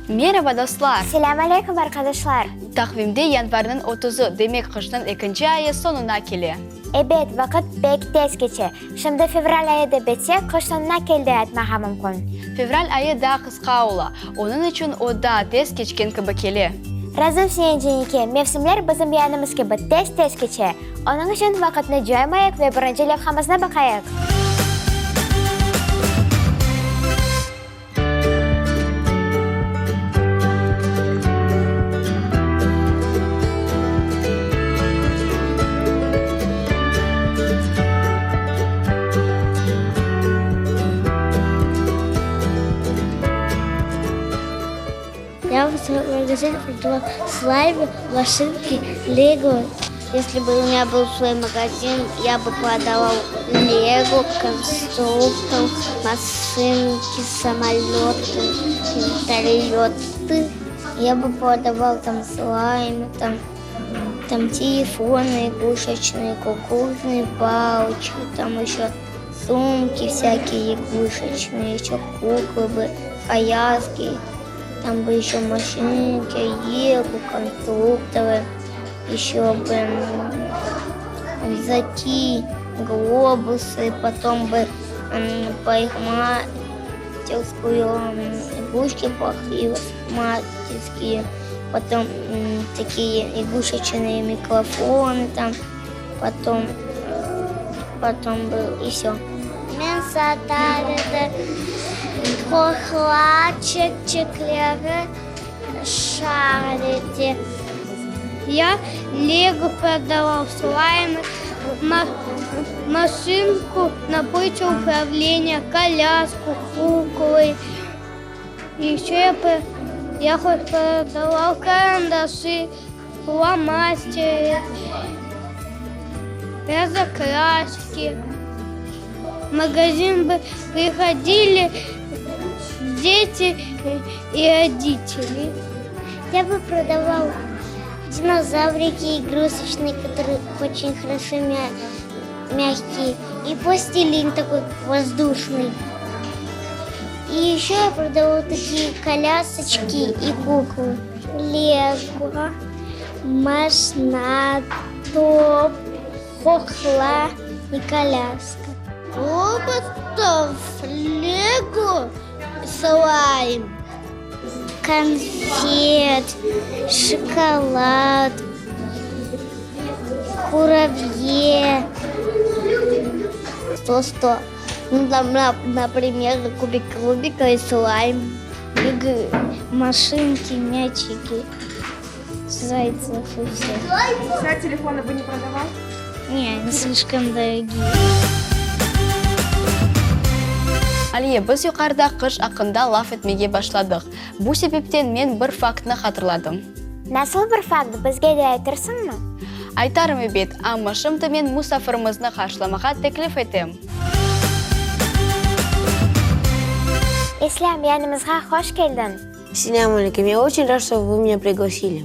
Meraba, dostlar! Selâm aleyküm, arqadaşlar! Taqvimde yanvarnıñ otuzı, demek qışnıñ ekinci ayı soñuna kele. Ebet, vaqıt pek tez keçe. Şimdi fevral ayı da bitse, qış soñuna keldi aytmağa mümkün. Fevral ayı daa qısqa ola, onıñ içün o daa tez keçken kibi kele. Razım senen, Cenike, mevsimler bizim yanımız kibi tez-tez keçe. Onıñ içün vaqıtnı coymayıq ve birinci levhamıznı baqayıq. Я в своем магазине продавала слаймы, машинки, лего. Если бы у меня был свой магазин, я бы продавал лего, конструктор, машинки, самолеты, вертолеты. Я бы продавал там слаймы, там, там телефоны игрушечные, кукурузные палочки, там еще сумки всякие игрушечные, еще куклы бы, коляски, там бы еще машинки, лего, конструкторы, еще бы рюкзаки, глобусы, потом бы парикмахерскую, игрушки парикмахерские, потом такие игрушечные микрофоны там, потом, потом был и все. Men satar edim qoqla, çipçikleri, şariti. Ya lego prodavал, слаймы, машинку на пульте управления, коляску, куклы. Еще я, я хоть продавал карандаши, фломастеры, разукрашки. В магазин бы приходили дети и родители. Я бы продавал динозаврики игрушечные, которые очень хорошо мя мягкие, и пластилин такой воздушный. И еще я продавал такие колясочки и куклы. Лего, машина, топ, кукла и коляска. Роботов, лего, слайм. Конфет, шоколад, курабье. Что-что? Ну, там, например, кубик Рубика и слайм. Игры, машинки, мячики, зайцев и все. Все телефоны бы не продавал? Не, они слишком дорогие. Aliye, biz yuqarıda qış aqqında laf etmege başladıq. Bu sebepten men bir faktnı hatırladım. Nasıl bir fakt, bizge de aytırsıñmı? Aytarım, ebet, amma şimdi men musafirimizni qarşılamağa teklif etem. İslâm, yanımızğa hoş keldiñ! Selâm aleyküm, ya oçün rad, şto vı menya priglosili.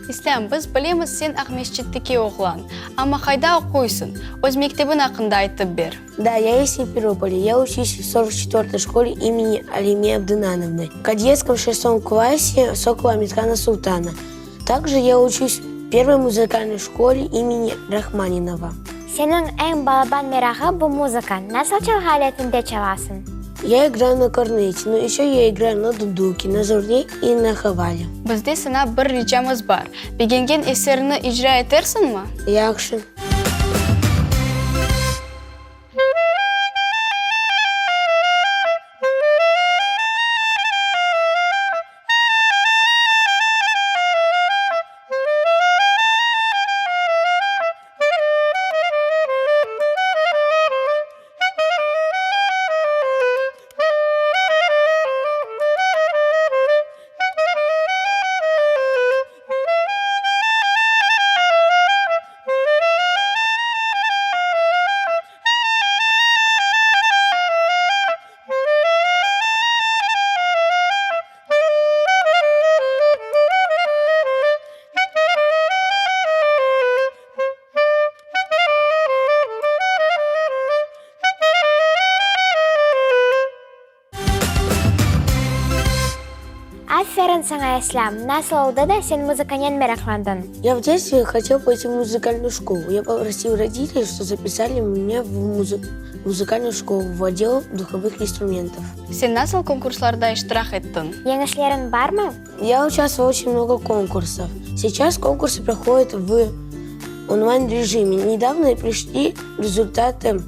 İslâm, biz bilemiz sen Aqmescitteki oğlan, amma qayda oquysıñ? Öz mektebiñ aqqında aytıp ber. Da, ya iz Simferopolya, ya uçuсь v sorok çetvertoy şkole imeni Alime Abdınановны, v kadetskом şestom klasse Sokol Ametkana Sultana. Takje ya uçuсь v pervoy muzıkalnoy şkole imeni Rahmaninova. Seniñ eñ balaban merağı bu muzıka. Nasıl çalğı aletinde çalasıñ? Ya igrayu na kornete, no eşö ya igrayu na duduke, na zurne i na havale. Bizde saña bir ricamız bar. Begengen eserni icra etersiñmi? Yahşı. Aferin saña, İslâm! Nasıl oldı da sen muzıkanen meraqlandıñ? Я в детстве хотел пойти в музыкальную школу. Я попросил родителей, что записали меня в музыкальную школу, в отдел духовых инструментов. Sen nasıl konkurslarda iştirak ettiñ? Yeñişleriñ barmı? Я участвовал в очень много конкурсов. Сейчас конкурсы проходят в онлайн-режиме. Недавно пришли результаты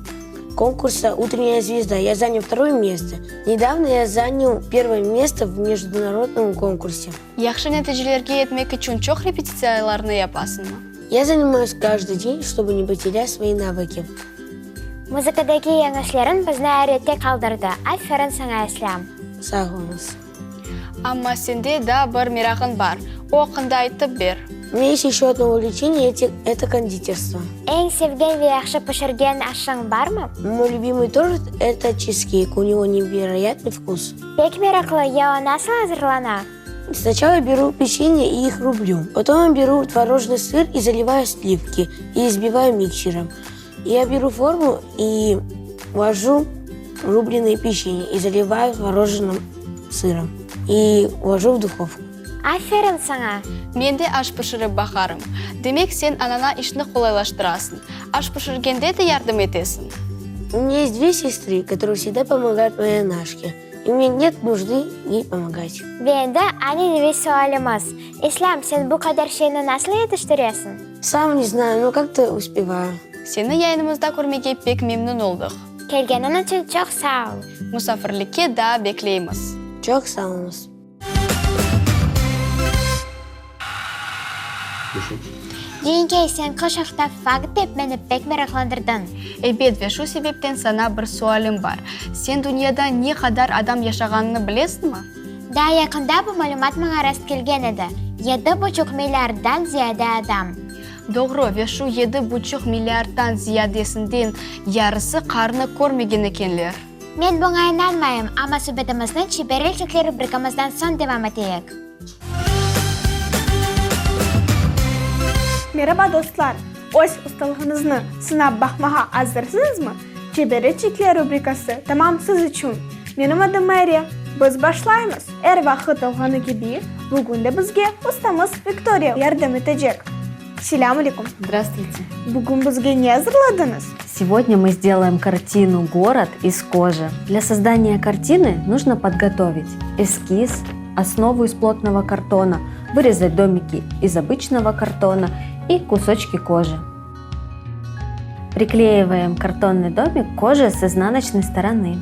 конкурса «Утренняя звезда». Я занял второе место. Недавно я занял первое место в международном конкурсе. Yahşı neticelerge yetmek içün çoq repetitsiyalarnı yapasıñmı? Я занимаюсь каждый день, чтобы не потерять свои навыки. Muzıkadaki yeñişleriñ bizni ayrette qaldırdı. Aferin saña, İslâm! Sağ oluñız. Amma sende daa bir merağıñ bar. O aqqında aytıp ber. У меня есть еще одно увлечение, это кондитерство. Eñ sevgen ve yahşı pişirgen aşıñ barmı? Мой любимый торт, это чизкейк, у него невероятный вкус. Pek meraqlı, ya o nasıl azırlana? Сначала беру печенье и их рублю. Потом беру творожный сыр и заливаю сливки, и взбиваю миксером. Я беру форму и ложу рубленые печенье и заливаю творожным сыром. И ложу в духовку. Aferin saña! Men de aş pişirip baqarım. Demek, sen anaña işni qolaylaştırasıñ. Aş pişirgende de yardım etesiñ? У меня есть две сестры, которые всегда помогают моей анашке. И мне нет нужды ей помогать. Ve endi ananeviy sualimiz, İslâm, sen bu qadar şeyni nasıl yetiştiresiñ? Сам не знаю, но как-то успеваю. Seni yayınımızda körmege pek memnün oldıq. Kelgeniñ içün çoq sağ ol. Musafirlikke daa bekleymiz. Çoq sağ oluñız. Cenkey, sen qış aqta fakt dep meni pek meraqlandırdıñ. Ebet, ve şu sebepten saña bir sualim bar. Sen dünyada ne qadar adam yaşağanını bilesiñmi? Daa yaqında bu malümat maña rastkelgen edi, yedi buçuq milliarddan ziyade adam. Doğru, ve şu yedi buçuq milliarddan ziyadesinden yarısı qarnı körmegen ekenler. Men buña inanmayım, amma subetimizni Çeber elçekler rubrikamızdan soñ devam eteyik. Meraba, dostlar! Öz ustalığıñıznı sınap baqmağa azırsıñızmı? Çeber elçekler rubrikası tamam siz içün! Menim adım Mayre. Biz başlaymız! Er vaqıt olğanı kibi, bugün de bizge ustamız Viktoriya yardım etecek. Selâm aleyküm! Здравствуйте! Bugün bizge ne azırladıñız? Сегодня мы сделаем картину Город из кожи. Для создания картины нужно подготовить эскиз, основу из плотного картона, вырезать домики из обычного картона и кусочки кожи. Приклеиваем картонный домик к коже с изнаночной стороны.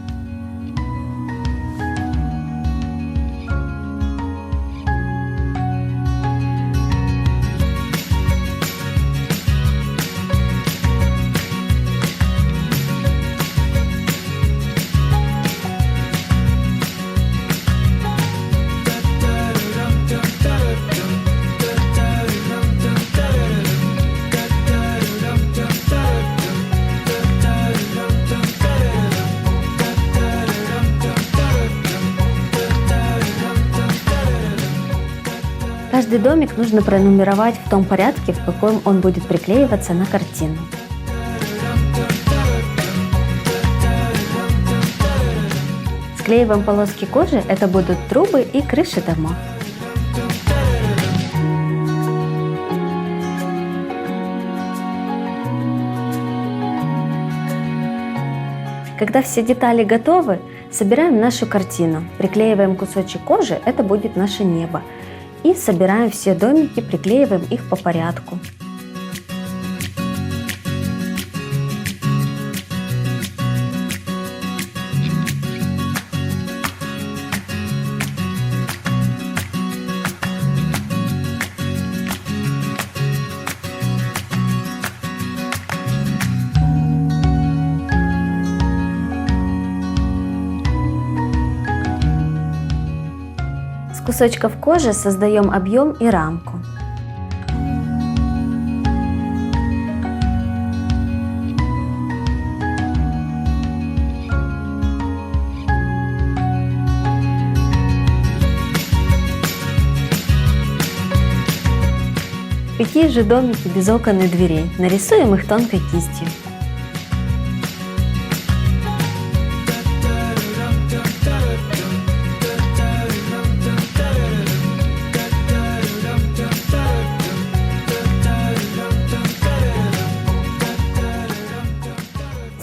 Каждый домик нужно пронумеровать в том порядке, в каком он будет приклеиваться на картину. Склеиваем полоски кожи, это будут трубы и крыши домов. Когда все детали готовы, собираем нашу картину, приклеиваем кусочек кожи, это будет наше небо. И собираем все домики, приклеиваем их по порядку. С кусочков кожи создаем объем и рамку. Такие же домики без окон и дверей. Нарисуем их тонкой кистью.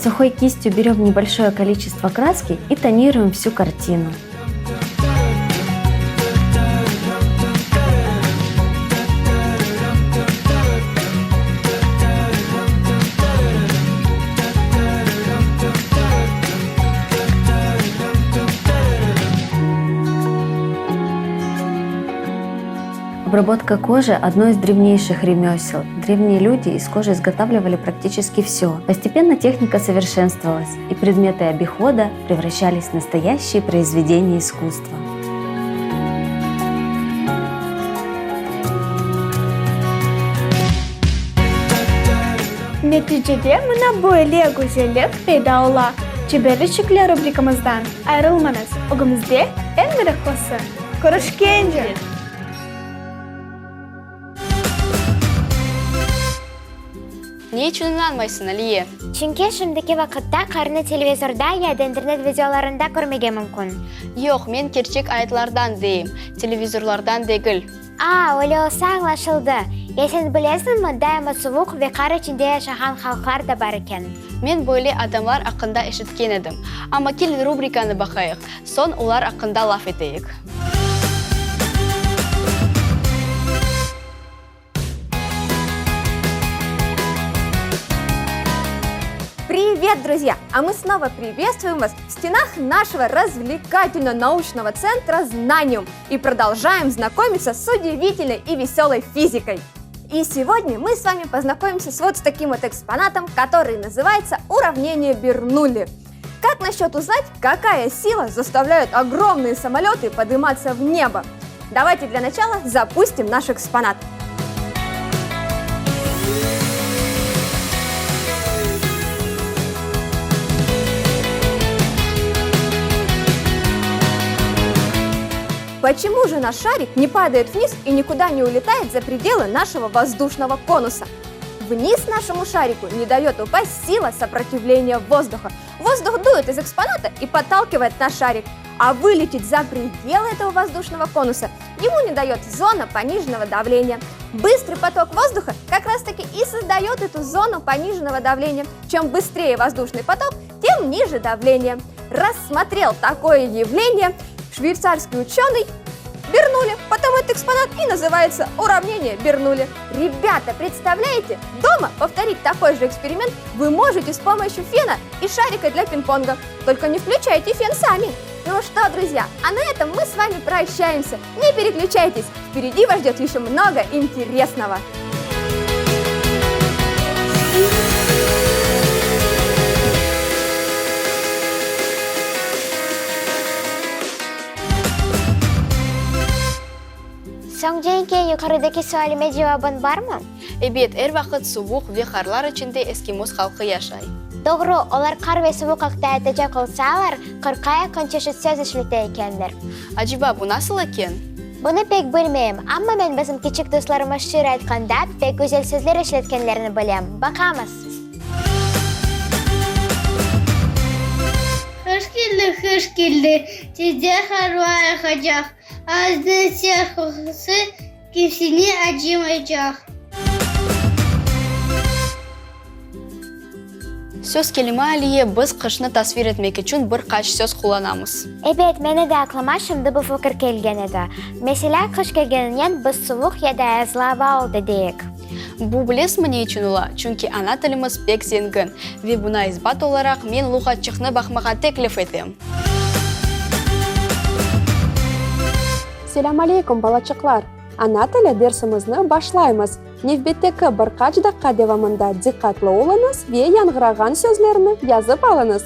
Сухой кистью берем небольшое количество краски и тонируем всю картину. Обработка кожи – одно из древнейших ремесел. Древние люди из кожи изготавливали практически все. Постепенно техника совершенствовалась, и предметы обихода превращались в настоящие произведения искусства. Neticede mına böyle güzellik peyda ola. Çeberliçikler rubrikamızdan ayırılmañız, ögümizde eñ meraqlısı. Körüşkence! Ne içün inanmaysıñ, Aliye? Çünki şimdiki vaqıtta qarnı televizorda ya da internet videolarında körmege mümkün. Yoq, men kerçek ayatlardan deyim, televizorlardan degil. A, öyle olsa añlaşıldı. Ya sen bilesiñmi, daima suvuq ve qar içinde yaşağan halqlar da bar eken. Men böyle adamlar aqqında eşitken edim. Amma kelin rubrikanı baqayıq, soñ olar aqqında laf eteyik. Привет, друзья! А мы снова приветствуем вас в стенах нашего развлекательно-научного центра «Знаниум» и продолжаем знакомиться с удивительной и веселой физикой. И сегодня мы с вами познакомимся с вот с таким вот экспонатом, который называется «Уравнение Бернулли». Как насчет узнать, какая сила заставляет огромные самолеты подниматься в небо? Давайте для начала запустим наш экспонат. Почему же наш шарик не падает вниз и никуда не улетает за пределы нашего воздушного конуса? Вниз нашему шарику не дает упасть сила сопротивления воздуха. Воздух дует из экспоната и подталкивает наш шарик. А вылететь за пределы этого воздушного конуса ему не дает зона пониженного давления. Быстрый поток воздуха как раз-таки и создает эту зону пониженного давления. Чем быстрее воздушный поток, тем ниже давление. Рассмотрел такое явление швейцарский ученый Бернулли. Потом этот экспонат и называется уравнение Бернулли. Ребята, представляете, дома повторить такой же эксперимент вы можете с помощью фена и шарика для пинг-понга. Только не включайте фен сами. Ну что, друзья, а на этом мы с вами прощаемся. Не переключайтесь, впереди вас ждет еще много интересного. Soñ, Cenke, yuqarıdaki sualime cevabıñ barmı? Ebet, er vaqıt suvuq ve qarlar içinde eskimos halqı yaşay. Doğru, olar qar ve suvuq aqta aytacaq olsalar, qırqqa yaqın çeşit söz işlete ekenler. Aceba, bu nasıl eken? Bunı pek bilmeyim, amma men bizim kiçik dostlarımız şiir aytqanda pek güzel sözler işletkenlerini bilem. Baqamız! Qış keldi, qış keldi, tezden qarlar yağacaq, Aznıñ sert qoqusı kimseni acımaycaq. Söz kelimi, Aliye, biz qışnı tasvir etmek içün bir qaç söz qullanamız. Ebet, meni de aqlıma şimdi bu fikir kelgen edi. Meselâ, qış kelgeninen biz suvuq ya da ayazlı ava oldı deyik. Bu bilesizmi ne içün ola? Çünki ana tilimiz pek zengin. Ve buña isbat olaraq men luğatçıqnı baqmağa teklif etem. Selâm aleykum, balaçıqlar! Ana tili dersimizni başlaymız. Nevbetteki bir qaç daqqa devamında diqqatlı oluñız ve yañğırağan sözlerni yazıp alıñız.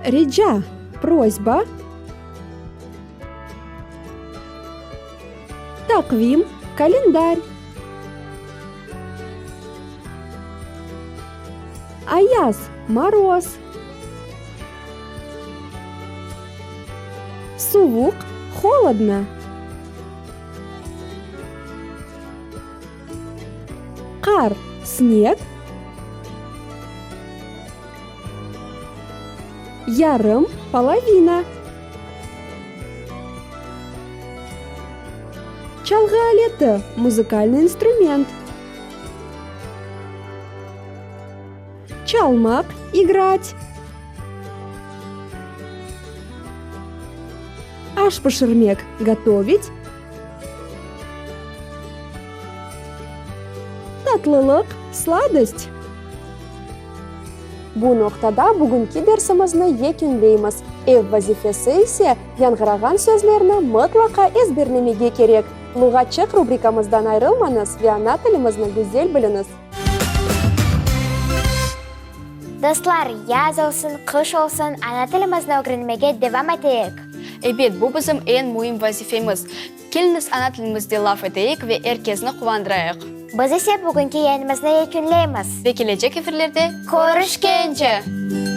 Rica, prosba, taqvim, kalendar. Ayaz, moroz. Suvuq, holodno. Qar, sneg. Yarım, polovina. Çalğı aleti, muzıkalnıy instrument. Çalmaq, igrать. Aş pişirmek, gotovit. Tatlılıq, sladost. Bu noqtada bugünki dersimizni yekünleymiz. Ev vazifesi ise, yañğırağan sözlerni mıtlaqa ezberlemege kerek. Luğatçıq rubrikamızdan ayrılmañız ve ana tilimizni güzel biliñiz. Dostlar, yaz olsun, qış olsun, ana tilimizni ögrenmege devam eteyik. Ebet, bu bizim eñ müim vazifemiz. Keliñiz ana tilimizde laf eteyik ve er kesni quvandırayıq. Biz ise bugünki yayınımıznı yekünleymiz. Ve kelecek efirlerde Körüşkence! körüşkence!